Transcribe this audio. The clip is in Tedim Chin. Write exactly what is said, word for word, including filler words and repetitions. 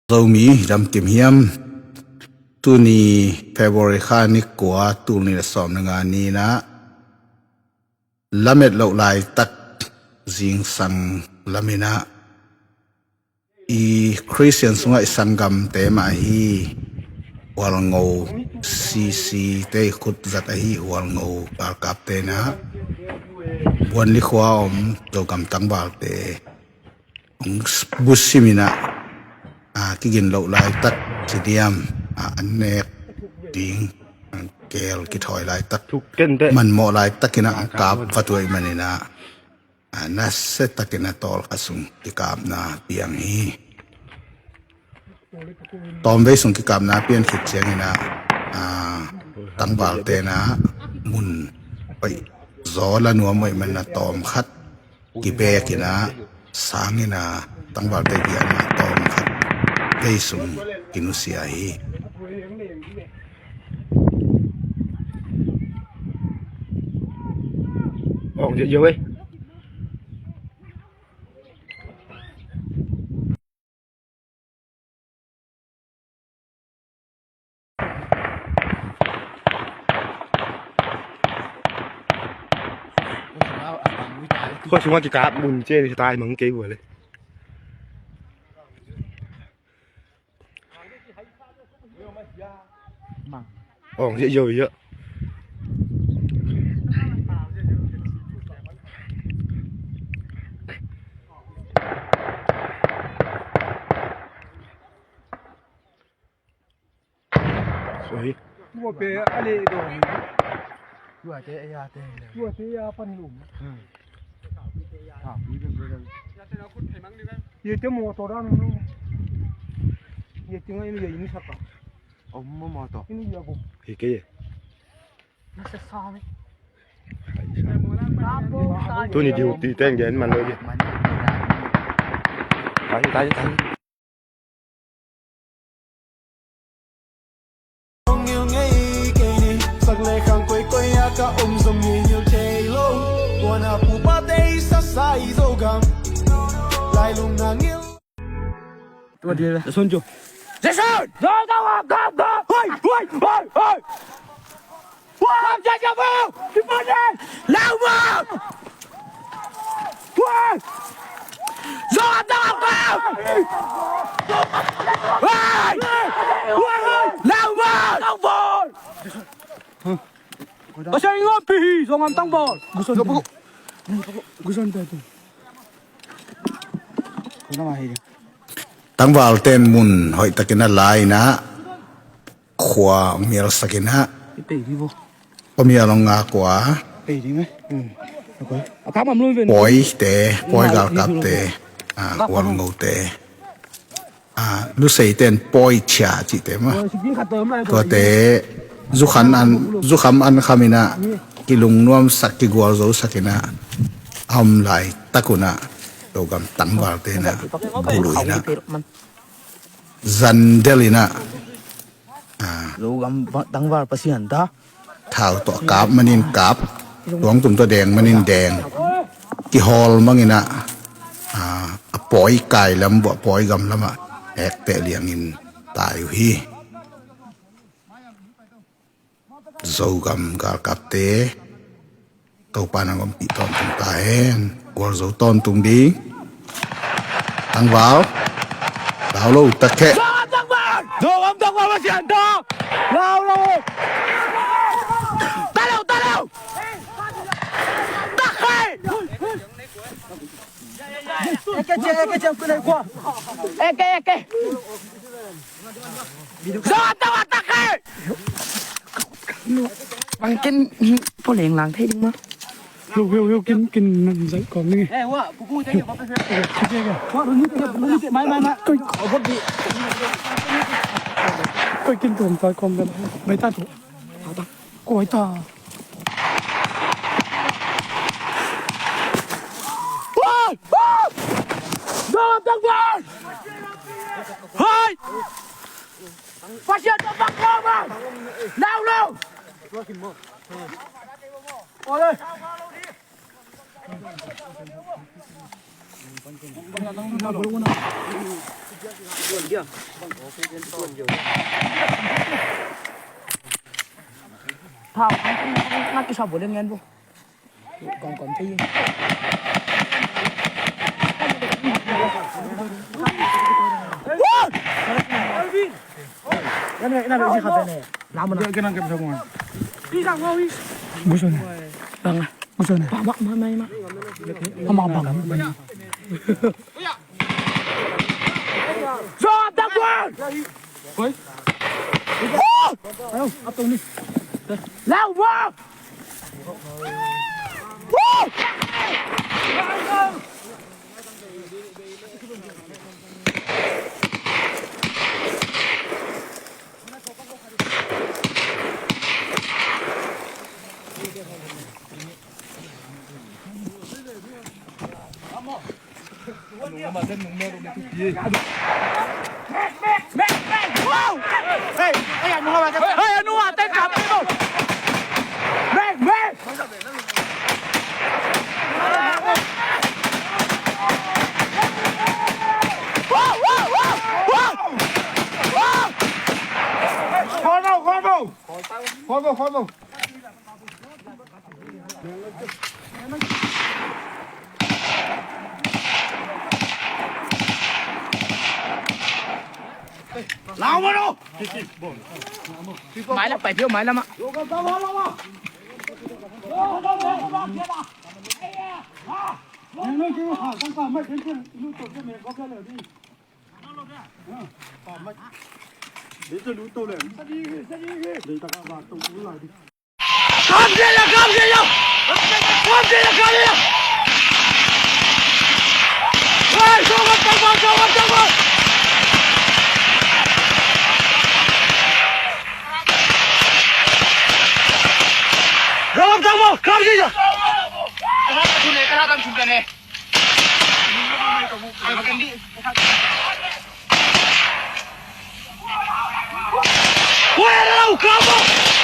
Zomi damkim hiam? Tuni February kha ni kua, tul nih le sawm le nga ni-in ah, lamet loh laitak zingsang lam-in ah, i Khristian sungah i sanggamte mah ahi Hualngo C C te i khut zat ahi Hualngo galkapte in ah, Buanli khua-a om Zogam tangvalte hong busim in ah, a, kigin loh laitak ci diam, a, an nek ding, a, keel kithawi laitak, manmawh laitakin ah hong kap vat uh ahih manin ah, a, nasiatakin ah tawlkhat sung kikapna piang hi. Tawmvei sung kikapna pian khit ciangin ah, a, tangvalte in ah mun hoih zaw la nuam uh ahih manin ah tawmkhat kibeek in ah, sang in ah tangvalte kiang ah tawmkhat vei sung kinusia hi. Ong ziau ei. Khua sungah kikap mun ciang ni, tai mang kei vua le. Ong ziau ei. Sorry. Tua pe a leh dawng hi. Tua te a ya te. Tua te a ya pan hi lo. Hmm. Ha, pi pe pe. Ye te motor dan lo. Ye te ngai ni ye ni saka. Om mo motor. Ini ya go. Hi ke ye. Nasa sa me. Tuni duty ten gen man lo ye. Tai, tai, tai. Jason! Jason! Go, go, go, go, go! Hoi, hoi, hoi, hoi! Wow, Jason, wow! Lau mo! Woi! Zong am tang am kau! Woi! Woi! Lau mo! Tang ball! Asa ing om pi hi, zong am tang ball! Guson te. Guson te tu. Tangvalte in mun hoihtakin a la in ah, khua hong mialsak in ah. Khua mial hong ngak uh a. Pawite, pawi galkapte, a, Hualngote, a, Luseite in pawi chia cihte mah. Tuate zukhan an, zukham an kham in ah, kilungnuamsak, kigualzosak in ah, a om laitak un ah, Zogam tangvalte in ah, buluh in ah, zandel in ah, a, Zogam tangval Pasian ta. Thau tawh kap manin kap, tuangtum tawh deng manin deng, kihawl mang in ah, a, a pawi kai lam, buah pawi gam lamah ekteh liangin tai uh hi. Zogam galkapte, Topa nang ompih tawntung ta hen. Gualzo tawntung ding. Tangval. Lau lo, takheh. Zong am tangval! Zong am tangval, Pasian ta! Lau lo! Ta lo, ta lo! Takheh! Eke, eke, eke. Zong am tangval, takheh! Bang ken, hi, po leng lang thei ding ma. Hiu, hiu, hiu, kin, kin, nan zai kong ni. Mai, mai, mai. Koi. Koi kin tuam zai kong kan. Bai ta tu. Koi ta. Woi! Woi! Zong am tangval! Hai! Pasian tawh bang lo, bang! Lau lo! Oi, oi. Thau, ngak kisa bo ding ngen bo. Kong kong thei. Ina ina isi khat ne. Lam na. Kena kena semua. Busun. Bang. Busun. Bang bang bang bang. Bang bang bang. Stop that one. Oi. Ayo, atau ni. Lau bang. Khol bo, khol bo. Khol bo, khol bo. Lau ma lo. Mai lam pai pio, mai lam ah. Kam dia lah, kam dia lah. Kam dia lah, kam dia lah. Hei, sawm tak bawh, sawm tak bawh. Sawm tak bawh, kam dia lah. Where are you, come on?